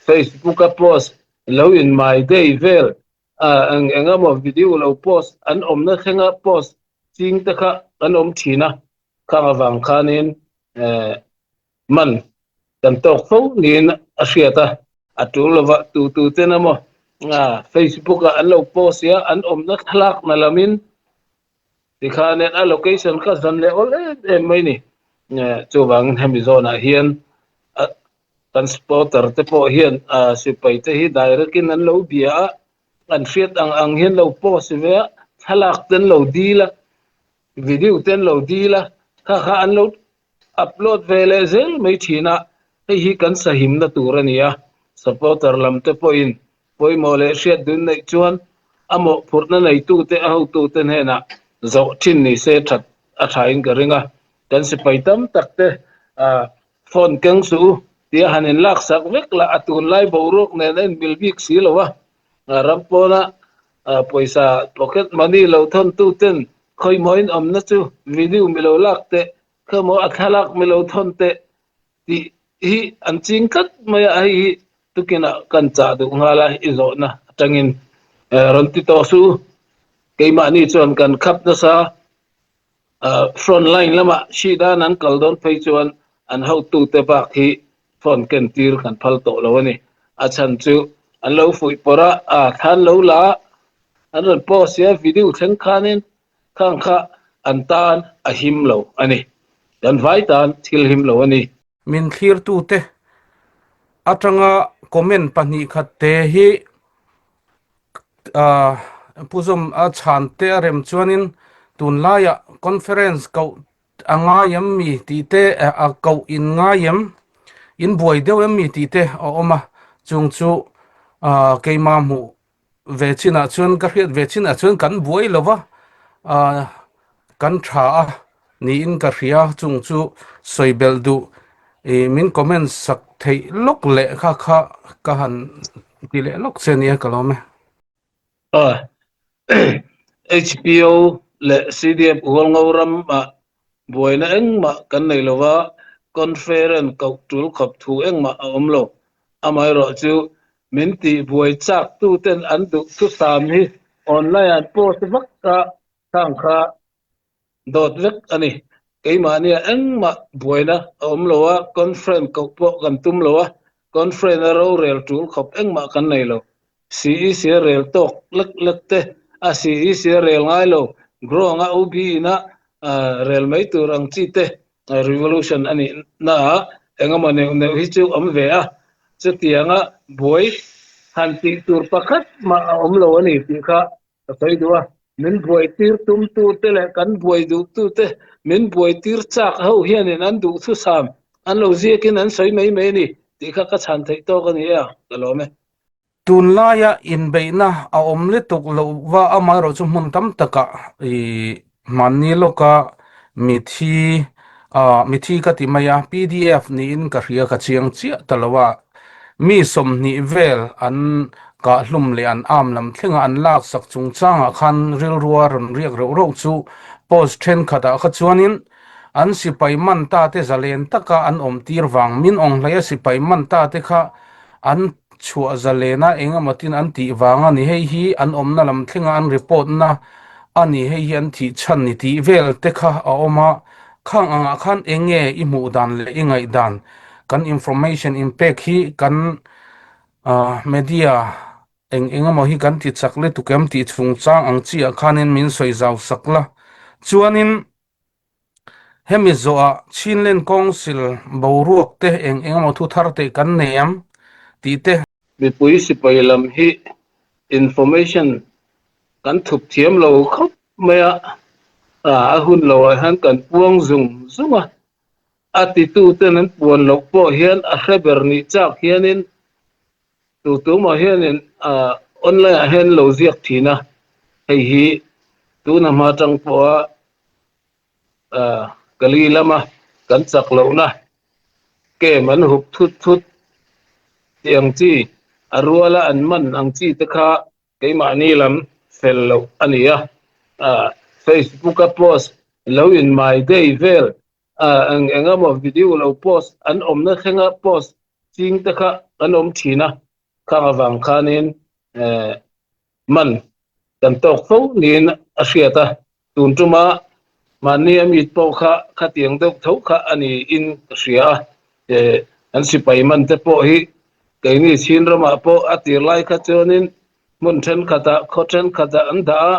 Facebook a post lo in my day vel eng eng emaw video lo post an awmna thlenga post ching te kha an awm thin a, khang avang khanin man kan tawk fo niin a hriat a. A tul lova tu tu ten emaw Facebook ah an lo post i a, an awmna thlalak na lamin tikhanin a location kha zan leh awl em em mai ni. Chuvangin hemi zawnah hian kan supporter te pawh hian sipai te hi direct in an lo bia a, an hriat ang ang hian lo post ve a, thlalak te an lo dil a, video te an lo dil a, kha kha an lo upload ve leh zel mai thin a, hei hi kan sahimna tur a ni a, supporter lam te pawhin pawimawh leh hriat dun neih chuan a mawhphurhna neitute a hotute hnenah zawh thin ni se that a thain ka ring a, kan sipai tam tak te phone keng suh u tia han inlaksak vek lah a tunlai boruak nen a inmil bik si lo a, ram pawna pawisa pocket money lo thawntu ten khawihmawhin awmna chu video mi lo lak teh, khawmaw a thlalak mi lo thawn teh tih hi an ching tlat mai a, hei hi tukinah kan chah duh nghal a, i zawhna atangin rawn ti tawh suh u, keimahni chuan kan khap nasa. Front line lamah hri dan an kal dawn phei chuan an hotute bak hi phone ken tir kan phal tawh lo a ni. A chhan chu an lo fuih pawrh a, a thlan lo la a, an rawn post i a video thleng khanin khang kha an tan a him lo a ni. Kan vai tan thil him lo a ni. Min thlirtute atanga comment 2 khat te hi Pu Zawm a chhan te a rem chuanin tunlaiah conference koh a ngai em mi tih te a koh in ngai em in buai deuh em mi tih te a awm a, chung chu keimah hmuh ve chinah chuan ka hriat ve chinah chuan kan buai lo va, kan tha a niin ka hria chung chu sawi belh duh ih min comment sak theih lawk leh kha kha ka han ti leh lawk che nia ka lawm e. HPO leh CDF Hualngo ramah buaina engmah kan nei lo va, conference koh tul khawp thu engmah a awm lo. Amaherawh chu min tih buai chak tuten an duh thusam hi online an post vak a, khang kha dawt vek a ni. Keimahnia engmah buaina a awm lo a, conference koh pawh kan tum lo a, conference a rorel tul khawp engmah kan nei lo. CEC a rel tawk lek lek te, a CEC a rel ngai lo, ground a OB ina rel mai tur ang chi te revolution a nih naah engemaw neuh neuh hi chu awm ve a, chutianga buai han tih tur pakhat mah a awm lo a ni tih kha Ka sawi duh a, min buai tir tumtu te leh kan buai duhtu te, min buai tir chak ho hianin an duhthusam an lo ziakin an sawi mai mai a ni tih kha ka chhan theih tawk a ni e a, ka lawm e. Tunlaia inbeihna a awm lutuk loh va amaherawh chu hmun tam takah i Hmanni lawka mithi ah mithi ka ti mai a, pdf niin ka hria ka chiang chiah ta lo a, mi 20 vel an kahhlum leh an arm lam thlenga an laksak chungchangah khan rilrua rawn riak reuh reuh chu post thenkhatah kha chuanin an sipai man ta te zalen taka an awm tir vang min awng hlei a sipai man ta te kha an chhuah zalena eng emaw tin an tih vang a ni. Hei hi an awmna lam thlenga an report na a ni. Hei hi an thih chhan ni tih vel te kha a awm a. Khang angah khan eng nge i hmuh dan leh i ngaih dan kan information in pek hi kan media eng eng emaw hi kan ti chak lutuk em tih chungchang ang chi ah khanin min sawi zau sak la. Chuanin Hemi zawhah Chinland Council boruak te eng eng emaw thu thar te kan nei ang tih te. Mipui sipai lam hi information kan thup thiam lo khawp mai a, a hun loah hian kan puang zung zung a, a tituten an puan loh pawh hian a hre ber nih chak hianin Tu tumah hianin online ah hian lo ziak thin a, hei hi tuna hma tang pawha Kali lama kan chak lohna kem an hup thut thut tih ang chi, a ruala an man ang chi te kha keimahni lam fel loh a ni a. Facebook a post lo in my day vel eng eng emaw video lo post an awmna thlenga post ching te kha. an awm thin a, khang avang khanin man kan tawk fo niin a hriat a, tun tuma mahni a mit pawh kha khatiang deuh tho kha a niin ka hria a, an sipai man te pawh hi keini chhin ramah pawh a tir lai kha chuanin hmun thenkhatah khaw thenkhatah an dah a,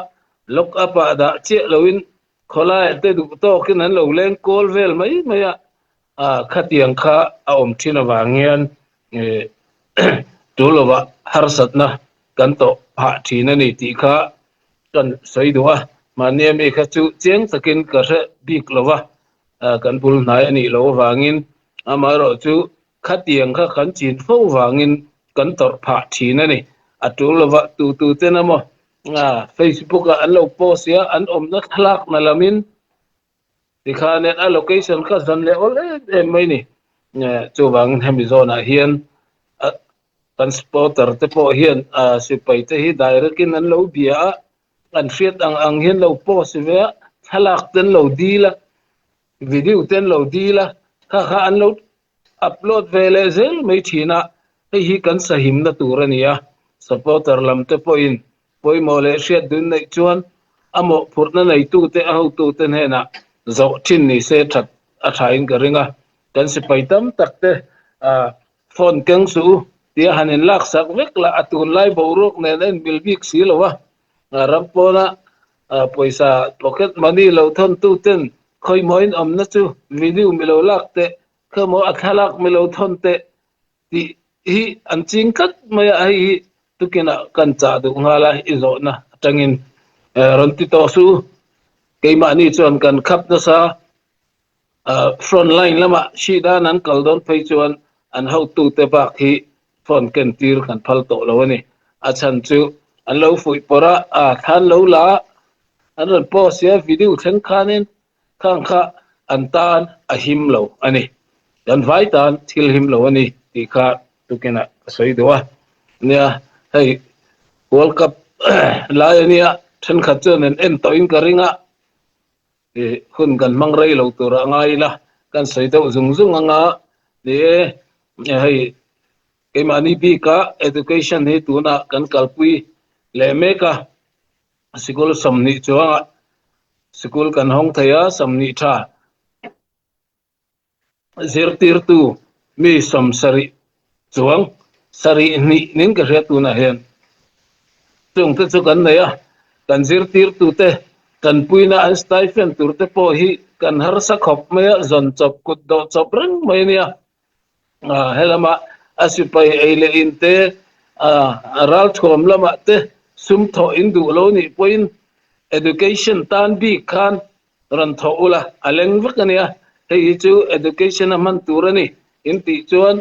lock up ah dah chiah loin khawlaiah te duh tawkin an lo leng kawl vel mai mai a, khatiang kha a awm thin avang hian tul lovah harsatna kan tawh phah thin a ni tih kha kan sawi duh a, mahni ami kha chu chiang takin ka hre bik lo va, kan bul hnai a nih loh avangin amaherawh chu khatiang kha kan chin fo vangin kan tawrh phah thin a ni. A tul lovah tu tu ten emaw Facebook ah an lo post i a, an awmna thlalak na lamin Tikhanin a location kha zan leh awl em em mai ni. Chuvangin hemi zawnah hian kan supporter te pawh hian sipai te hi direct in an lo bia a, an hriat ang ang hian lo post ve a, thlalak te an lo dil a, video te an lo dil a, kha kha an lo upload ve leh zel mai thin a, hei hi kan sahimna tur a ni a, supporter lam te pawhin Pawimawh leh hriat dun neih chuan a mawhphurhna neitute a hotute hnenah zawh thin ni se that a thain ka ring a. Kan sipai tam tak te phone keng suh u tia han inlaksak vek lah a tunlai boruak nen a inmil bik si lo a. Ram pawna pawisa pocket money lo thawntu ten khawihmawhin awmna chu video milo lak teh, khawmaw a thlalak milo thawn teh tih hi an ching tlat mai a, hei hi tukinah kan chah duh nghal a, i zawhna atangin rawn ti tawh suh u. Keimahni chuan kan khap nasa, front line lamah hri dan an kal dawn phei chuan an hotute bak hi phone ken tir kan phal tawh lo a ni. A chhan chu an lo fuih pawrh a, a thlan lo la a, an rawn post sia video thleng khanin Khang kha an tan a him lo a ni. Kan vai tan thil him lo a ni tih kha tukinah ka sawi duh a. Nia, hei World Cup lai a nia, thenkhat chuan an en tawhin ka ring a, ih hun kan hmang rei lo turah ngai ila kan sawi deuh zung zung anga ni e, hei keimahni bika education hi tunah kan kalpui leh mek a. Sikul 20 chuangah sikul kan hawng thei a, 20 tha zirtirtu mi 70 chuang sarih hnih nin ka hria tunah hian chungte chu kan nei a, kan zirtirtute tanpuina an stipend turte pawh hi kan harsa khawp mai a, zawn chawp kut dawh chawp reng mai a nia. Helama a sipai ei leh in te, a ralthuam lamah te sum thawh in duh lo nih pawhin education tan bik khan rawn thawh ula a leng vek a nia. Hei hi chu education a hman tur a ni in tih chuan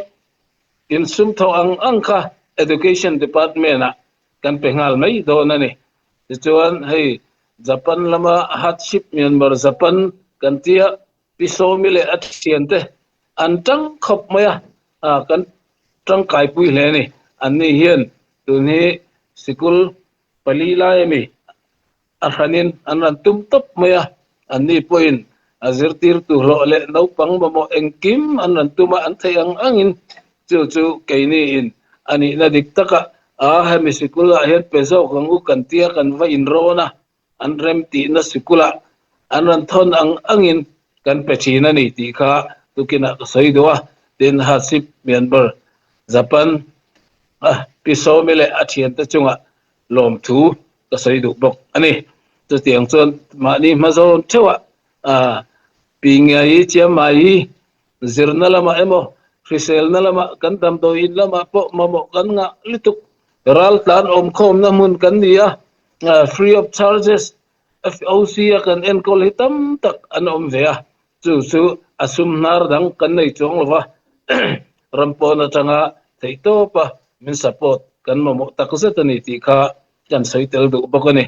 in sum thawh ang ang kha education department ah kan pe nghal mai dawn a ni. Tichuan hei Japan lama hardship Myanmar Japan kan tia Pi Sawmi leh a thiante an tang khawp mai a, kan tangkaipui hle a ni. Anni hian tun hi sikul pali lai ami a hranin an rawn tum tawp mai a, anni pawhin a zirtirtu hlawh leh naupang mamawh engkim an rawn tum a, an theih ang angin chu chu keiniin a nihna dik takah a hemi sikulah hian pe zawk ang u kan tia kan va inrawn a. An rem tihna sikulah an rawn thawn ang angin kan pe thin a ni tih kha tukinah ka sawi duh a, tin Hasip Myanmar Japan a Pi Sawmi leh a thiante chungah lawmthu ka sawi duh bawk a ni. Chutiang chuan mahni hma zawn theuhah Pi Ngiai Chiamai zirna lamah emaw hriselna lamah kan damdawi in lamah pawh mamawh kan ngah lutuk raltlan awmkhawmna hmun kan ni a. Free of charges FOC a kan enkawl hi tam tak an awm ve a, chu chu a sum hnar dang kan nei chuang lo va, ram pawn atanga theihtawpa min support kan mamawh tak zet a ni tih kha kan sawi tel duh bawk a ni.